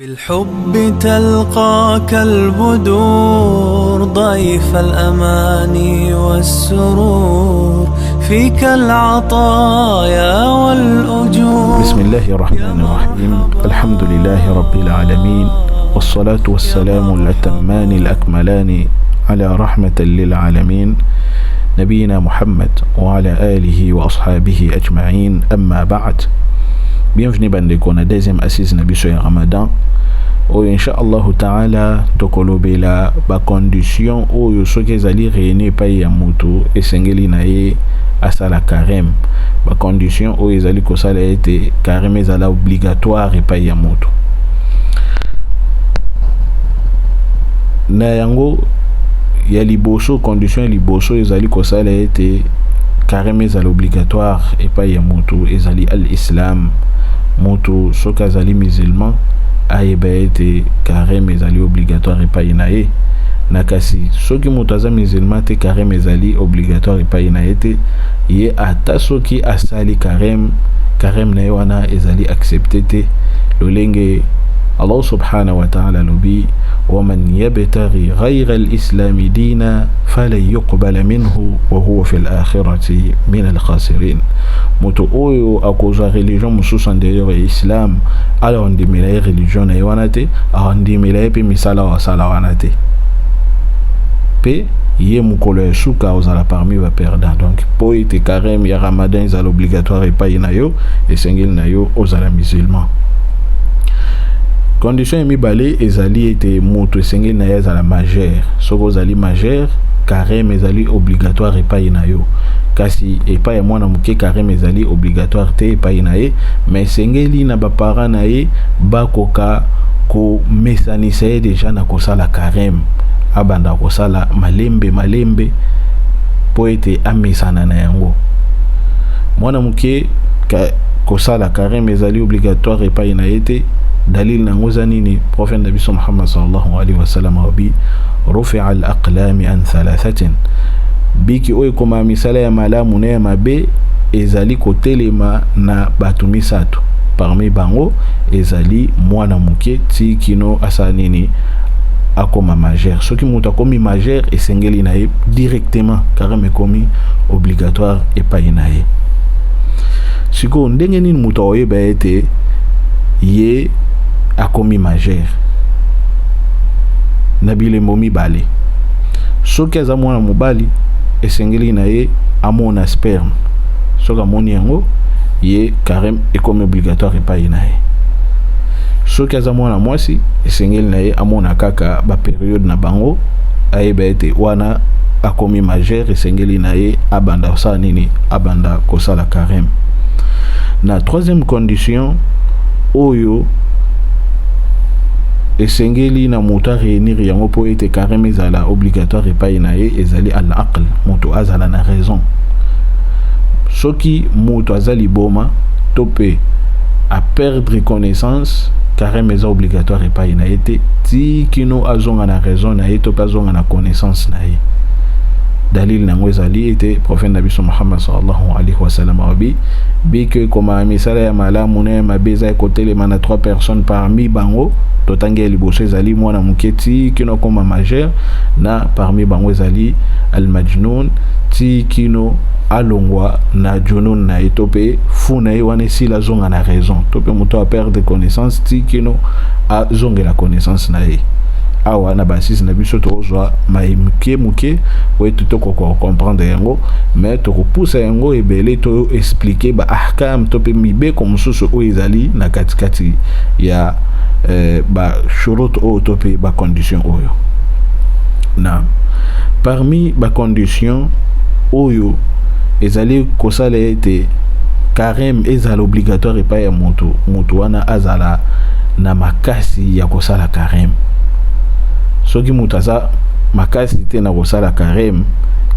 بالحب تلقاك البدور ضيف الأماني والسرور فيك العطايا والأجور. بسم الله الرحمن الرحيم. الحمد لله رب العالمين، والصلاة والسلام الأتمان الأكملان على رحمة للعالمين نبينا محمد وعلى آله وأصحابه أجمعين، أما بعد. Bienvenue bandeko na deuxième assise na biso ya Ramadan oyo. Insha Allahu taala, tokolobela bacondition oyo soki ezali réuni epai ya moto, esengeli na ye asala carême, bacondition oyo ezali kosala ete carême ezala obligatoire epai ya moto. Na yango, ya liboso, condition ya liboso ezali kosala ete carême ezala obligatoire epai ya moto ezali al-islam. Moto soki azali musulman, ayeba ete carême ezali obligatoire epai na ye. Na kasi soki moto aza musulman te, carême ezali obligatoire epai na ye te. Ye ata soki asali carême, carême na ye wana ezali accepté te. Lolenge Allah subhanahu wa ta'ala alobi: "Waman yabtaghi ghayra alislami dina falan yuqbala minhu wa huwa fi lakhirati min alkhasirin. Moto oyo akozwa religion mosusu en dehors ya islam, ala ondimela ye religion na ye wana te, aondimela ye mpe misala oyo asala wana te, mpe ye mokolo ya suka ozala parmi baperdant. Donc mpo ete carême ya Ramadan ezala obligatoire epai na yo, esengeli na yo ozala musulman. Condition ya mibale ezali ete moto esengeli na ye azala majeur. Soki ozali majeur, carême ezali obligatoire epai na yo. Kasi epai ya mwana moke, carême ezali obligatoire te epai na ye, mais esengeli na baparent na ye bakoka komesanisa ye déjà na kosala carême, abanda kosala malembe malembe mpo ete amesana na yango. Mwana moke, kosala carême ezali obligatoire epai na ye te. Dalil na yango eza nini? Prophète na biso Muhammad sallallahu alaihi wasallam alobi: "Rufia al aqlami an thalathatin." Biki oyo ekoma misala ya malamu na ya mabe ezali kotelema na bato misato. Parmi bango ezali mwana moke, ti kino asala nini? Akoma majeur. Soki moto akomi majeur, esengeli na ye directement carême ekomi obligatoire epai na ye. Sikoyo, ndenge nini moto akoyeba ete ye akomi majeur? Na bilembo mibale. Soki aza mwana mobali, esengeli na ye amona sperme. Soki amoni yango, ye carême ekomi obligatoire epai na ye. Soki aza mwana mwasi, esengeli na ye amona kaka baperiode na bango, ayeba ete wana akomi majeur, esengeli na ye abanda kosala nini? Abanda kosala carême. Na troisième condition oyo esengeli na moto aréunir yango mpo ete carême ezala obligatoire epai na ye ezali al aql, moto azala na raison. Soki moto aza liboma to mpe aperdre connaissance, carême eza obligatoire epai na ye te ti kino azonga na raison na ye to mpe azonga na connaissance na ye. Dalil na yango ezali ete prophète na biso Muhammad sallallahu alaihi wasallam alobi: biki ekoma misala ya malamu na ya mabe eza ekotelema na trois personnes. Parmi bango totangi ya liboso ezali mwana moke ti kino akoma majeur, na parmi bango ezali almajnun ti kino alongwa na junun na ye to mpe fou na ye wana esila, azonga na raison, to mpe moto aperdre connaissance ti kino azongela connaissance na ye. Awa na basise na biso, tokozwa mai moke moke po ete tokoka comprendre yango, mais tokopusa yango ebele to expliquer ba ahkam to mpe mibeko mosusu oyo ezali na katikati ya bashurut oyo to mpe bacondition oyo. Na parmi bacondition oyo ezali kosala ete carême ezala obligatoire epai ya moto, moto wana azala na makasi ya kosala carême. Soki moto aza makasi te na kosala carême,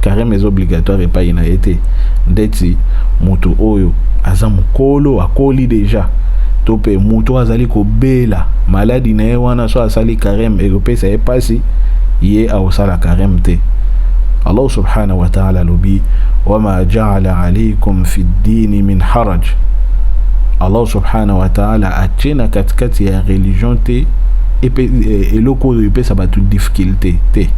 carême eza obligatoire epai na ye te. Ndeti moto oyo aza mokolo, akoli déjà, to mpe moto oyo azali kobela, maladi na ye wana so asali carême ekopesa ye mpasi, ye akosala carême te. Allah subhanahu wa ta'ala alobi: "Wama jaala alaykum fi ddini min haraj." Allah subhanahu wa ta'ala atie na katikati ya religion te eloko oyo epesa bato difficulté te.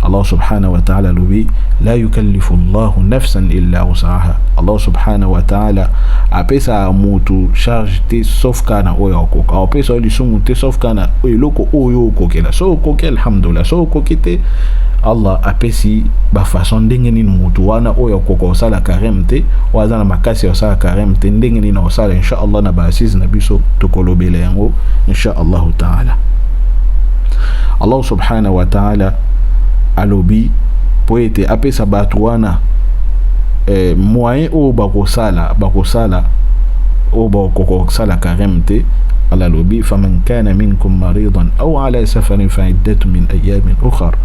Allah subhanahu wa ta'ala alobi la yukallifu llahu nafsan illa wusaha. Allah subhanahu wa ta'ala apesa moto charge te sauf kaka na oyo akoka. Apesa yo lisumu te sauf kaka na eloko oyo okokela. So okoki, alhamdulillah, so okoki te, Allah apesi bafaçon ndenge nini moto wana oyo akoka kosala carême te, oyo aza na makasi ya kosala carême te, ndenge nini akosala. Insha Allah, na baassise na biso tokolobela yango insha Allahu taala. Allah subhanahu wa taala alobi mpo ete apesa bato wana moyen oyo bakosala oyo bakoka kosala carême te. Allah alobi faman kana minkum maridan aw ala safarin fa iddatu min ayamin ukhar.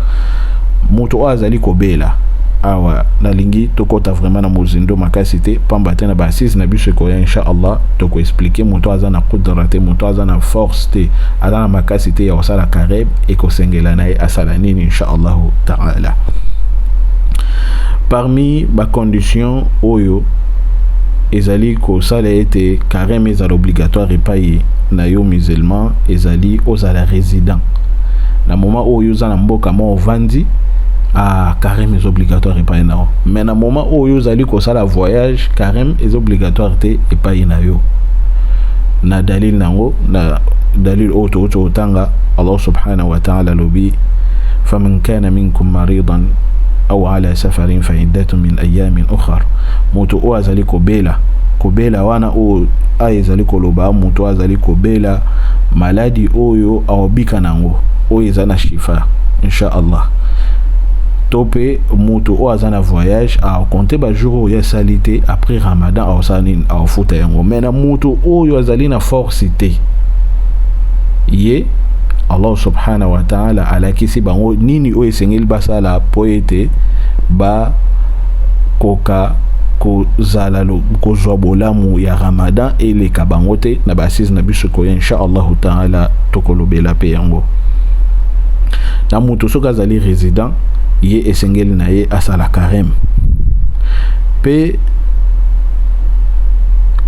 Moto oyo azali kobela, awa nalingi tokɔta vraiment na mozindo makasi te, pamba te na baassise na biso ekoya insha Allah tokoexpliquer moto aza na kudra te, moto aza na force te, aza na makasi te ya kosala carême, ekosengela na ye asala nini insha Allahu taala. Parmi bacondition oyo ezali kosala ete carême ezala obligatoire epai na yo musulman, ezali ozala résident. Na moment oyo oza na mboka mo ovandi, ah, carême eza obligatoire epai na yo. Mais na moment oyo ozali kosala voyage, carême eza obligatoire te epai na yo. Na dalil nango, na dalil oyo touti kotanga, Allah subhanahu wa ta'ala alobi faman kana minkum maridan aw ala safarin fa iddatu min ayamin ukhar. Moto oyo azali kobela, kobela wana oyo aya ezali koloba, moto oyo azali kobela maladi oyo aobika nango, oyo eza na shifa insha Allah, to mpe moto oyo aza na voyage, akocompter bajour oyo asali te. Après Ramadan aosala nini? Aofuta yango. Mais na moto oyo azali na force te, ye Allah subhanahu wa ta'ala alakisi bango nini oyo esengeli basala mpo ete bakoka kozala kozwa bolamu ya Ramadan eleka bango te. Na baassise na biso koya insha Allahu taala tokolobela mpe yango. Na moto soki azali résident, ye esengeli na ye asala carême. Mpe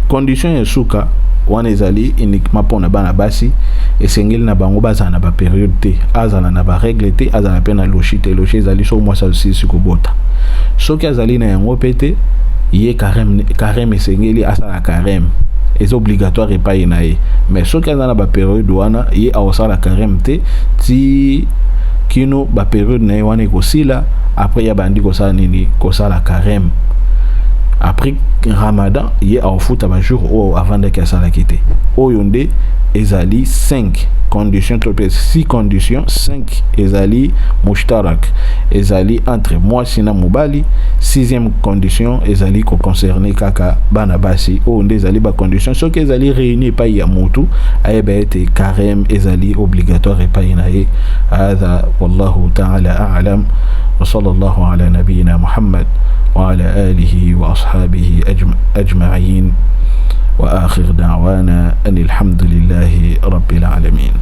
condition ya suka wana ezali uniquement mpona bana basi. Esengeli na bango bazala na bapériode te, azala na barègle te, azala mpe na lochi te. Lochi ezali soki mwasi asilisi kobota. Soki azali na yango mpe te, ye carême esengeli asala carême, eza obligatoire epai na ye. Mais soki aza na bapériode wana, ye akosala carême te ti kino bapériode na ye wana ekosila. Après ya bandi kosala nini? Kosala carême. Après Ramadan, ye akofuta bajour oyo avandaki asalaki te. Oyo nde ezali 5 condition to mpe 6 condition. 5 ezali mushtarak, ezali entre mwasi na mobali. Sixième condition ezali koconcerner kaka bana basi. Oyo nde ezali bacondition, soki ezali réuni epai ya motu, ayeba ete carême ezali obligatoire epai na ye. Hadha wallahu taala a'lam wa sallallahu ala nabiyina Muhammad wa ala alihi wa ashabihi ajma'in wa akhir da'wana an alhamdulillahi rabbil alamin.